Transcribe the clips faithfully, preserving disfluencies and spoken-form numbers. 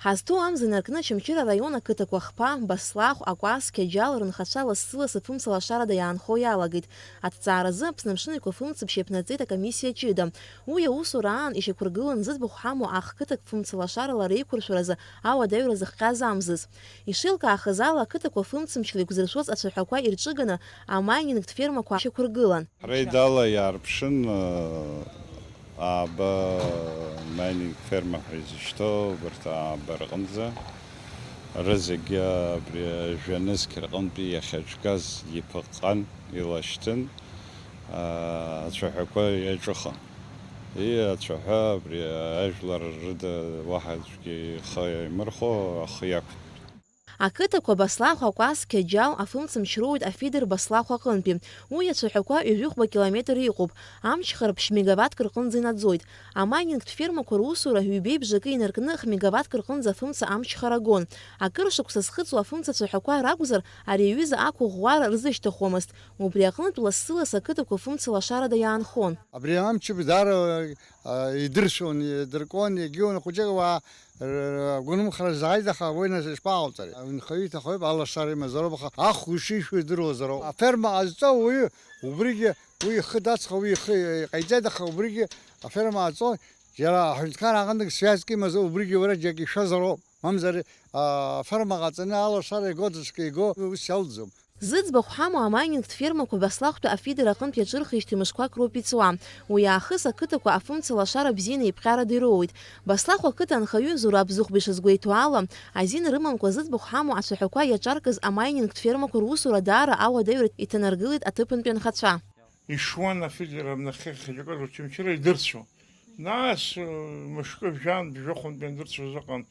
Азҭоу амза инаркны Очамчыра араион ақыҭақәа Хԥа, Баслахә, Акәас, Қьаџьал рынхацәа лассы-лассы фымца лашарада иаанхо иалагеит. Аҭҵааразы Аԥсны Амшын Еиқәа фымцеиԥш иаԥнаҵеит акомиссиа ҷыда. Уи аусура аан ишьақәыргылан зыӡбахә ҳамоу ахқыҭак фымца лашарала реиқәыршәаразы ауадаҩра зыхҟьаз амзыз. Ишеилкаахаз ала, ақыҭақәа фымцамчла иқәзыршәоз ацәаҳәақәа ирҿыганы амайнингтә фермақәа шьақәыргылан. Ҳара идала иаарԥшын, ааба майнинг ферма ҳәа изышьҭоу убарҭ ааба рҟынӡа. Рызегьы абри жәа-нызқь рҟынтәи иахьаҿгаз иԥыҟҟан, илашьҭын, аа, ацәаҳәақәа иаҿыхан. И, ацәаҳәа абри ажәлар рыда уаҳа аӡәгьы ихы иаимырхәо ахы иақәтәан. Ақыҭақәа Баслахә, Акәас, Қьаџьал афымцамч роуеит афидер Баслахә аҟынтәи. Уи ацәаҳәақәа ҩажәихәба километр иҟоуп, амчхара ԥшь мегаваттк рҟынӡа инаӡоит. Амайнингтә фермақәа русура ҩбеи бжакы инаркны хә-мегаваттк рҟынӡа афымца амчхара гон. Акыр шықәса зхыҵуа афымца цәаҳәақәа ракәзар, ари аҩыза ақәыӷәӷәара рзышьҭыхуамызт. Убри аҟнытә лассы-ласс ақыҭақәа фымца лашарада иаанхон. Абри амчыбжь даара, а, идыршәон, идыркуан, егьиуан хәыҷык ауаа р-, р-, агәынымхара зааит, аха уи нас ишԥаҟауҵари? Анхаҩы иҭахоит, алашара имазароуп, аха ахә ишишәо идыруазароуп. Аферма ҟазҵо уаҩы убригьы уи ихы дацха, уи ихы иҟаиҵеит, аха убригьы аферма ҟазҵо, џьара аҳәынҭқар аҟынтәи свиазк имазар, убригьы уара џьаргьы ишәазароуп. Мамзар, а, аферма ҟаҵаны алашара иго, даҽакы иго, ус иалӡом. Зыӡбахә ҳамоу амайнингтә фермақәа Баслахәтәы афидер аҟынтә иаҿырхижьҭеи мышқәак роуп иҵуа. Уи аахыс ақыҭақәа афымца лашара бзианы еиԥҟьарада ироуеит. Баслахә ақыҭа анхаҩы Зураб Зыхәба ишазгәеиҭо ала, азин рымамкәа зыӡбахә ҳамоу ацәаҳәақәа иаҿаркыз амайнингтә фермақәа русура даара ауадаҩра иҭанаргылеит аҭыԥантәи анхацәа. Ишуан афидер абнахьы хьаџьакыз Очамчыра идырцәо. Нас, э, мышкы жәантә, жәохәынтә иандырцәоз ыҟан.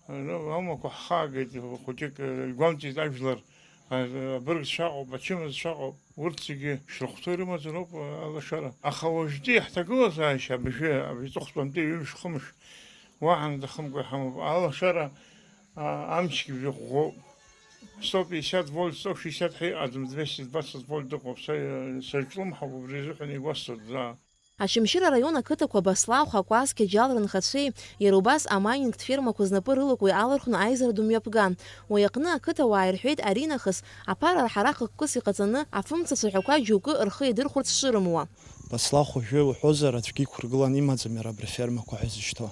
Э, ну, аумақәа ҳхаагеит, хәыҷык, э, игәамҵит ажәлар, э, абырг шаҟоуп, ачымазцәа ыҟоуп, урҭ зегьы шрыхәҭоу ирымазароуп, э, алашара. Аха уажәтәи ҳҭагылазаашьа абыржәы, абри аҵыхәтәантәи ҩымш-хымш уаҳа аҭахымкәа иҳамоуп. Алашара, а, амчгьы жәохәхоуп. Сто пятьдесят вольт, сто шестьдесят ҳәа иҟаӡам, двести двадцать вольт ыҟоуп. Са, э, сырҿлымҳауп, убри азыҳәан игәасҭоит, да. Очамчыра араион ақыҭақәа Баслахә, Акәас, Қьаџьал рынхацәеи иара убас амайнингтә фермақәа знапы рылакуа иаалырхны аизара ду мҩаԥган. Уи аҟны ақыҭауаа ирҳәеит, аринахыс аԥара арҳара хықәкыс иҟаҵаны, афымца цәаҳәақәа џьоукы рхы иадырхәарц шырымуа. Баслахә уажәы уҳәозар, аӡәгьы иқәыргыланы имаӡам иара абри афермақәа ҳәа изышьҭоу.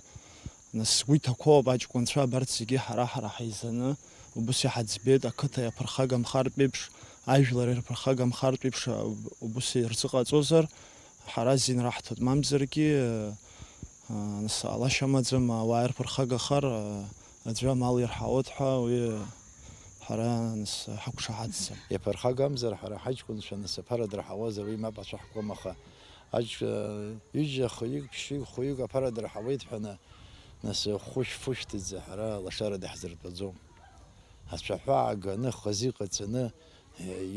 Нас сгәы иҭақәоуп аҷкәынцәа абарҭ зегьы ҳара-ҳара ҳаизаны, убыс иҳаӡбеит, ақыҭа иаԥырхагамхартә еиԥш, ажәлар ирԥырхагамхартә еиԥш, убыс ирзыҟаҵозар, ҳара азин раҳҭоит, мамзаргьы, а, нас, алашьа амаӡам, ауаа ирԥырхагахар, а, аӡәы амал ирҳауеит ҳәа уи ҳара, нас, ҳақәшаҳаҭӡам. Иаԥырхагамзар, ҳара ҳаҷкәынцәа, нас, аԥара дырҳауазар, уи мап ацәаҳкуам, аха аҷ-, ҩыџьа хҩык, ԥшьҩык, хәҩык аԥара дырҳауеит ҳәаны, нас, хәышә-фышәҭӡа ҳара лашара даҳзыртәаӡом. Ацәаҳәа ааганы, хазы иҟаҵаны,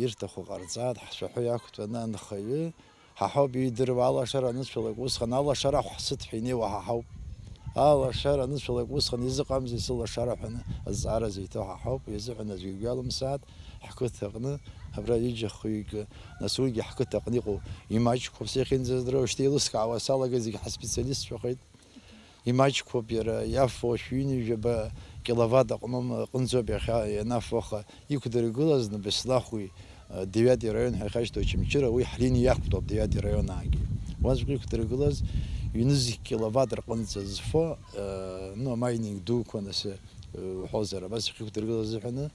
ирҭаху ҟарҵааит, ҳцәаҳәа иақәтәаны анхаҩы, ҳа ҳауп иидыруа, алашара аныцәалак усҟан, алашара ҳәа ҳсыҭ ҳәа инеиуа ҳа ҳауп. Алашара аныцәалак усҟан изыҟамзи сылашара ҳәаны азҵаара зиҭо ҳа ҳауп, уи азыҳәан аӡәгьы игәалымсааит, ҳқыҭаҟны, абра ҩыџьа хҩык, нас уигьы ҳқыҭаҟны иҟоу имаҷқәоуп, сахьынӡаздыруа, уажәшьҭа еилыскаауа салагеит, зегь ҳаспециалистцәахеит. Имаҷқәоуп иара, иафо шәи ҩынҩажәаба киловатт аҟном-, аҟынӡоуп иахьа ианафо, аха иқәдыргылазны Беслахәи, э, девятый раион ҳәа ихашьҭоу Очамчыра, уи ҳлиниа иақәтәоуп девятый раионаагьы. Уаҵәҟьа иқәдыргылаз ҩнызқь киловатт рҟынӡа зфо, э, ну, амайнинг дуқәа, нас, э, уҳәозар, абас иахьықәдыргылаз азыҳәаны,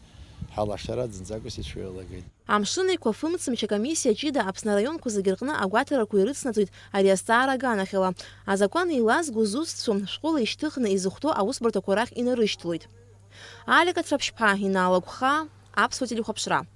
ҳалашара зынӡакгьы сицәыҩалагеит. Амшын Еиқәа фымцамч акомиссиа ҷыда Аԥсны араионқәа зегьы рҟны агәаҭарақәа ирыцнаҵоит ари азҵаара аганахьала. Азакәан еилазго зусҭцәоу шәҟәыла ишьҭыхны изыхәҭоу аусбарҭақәа рахь инарышьҭлоит. Алика Цраԥшьԥа, Инал Агәхаа, Аԥсуа телехәаԥшра.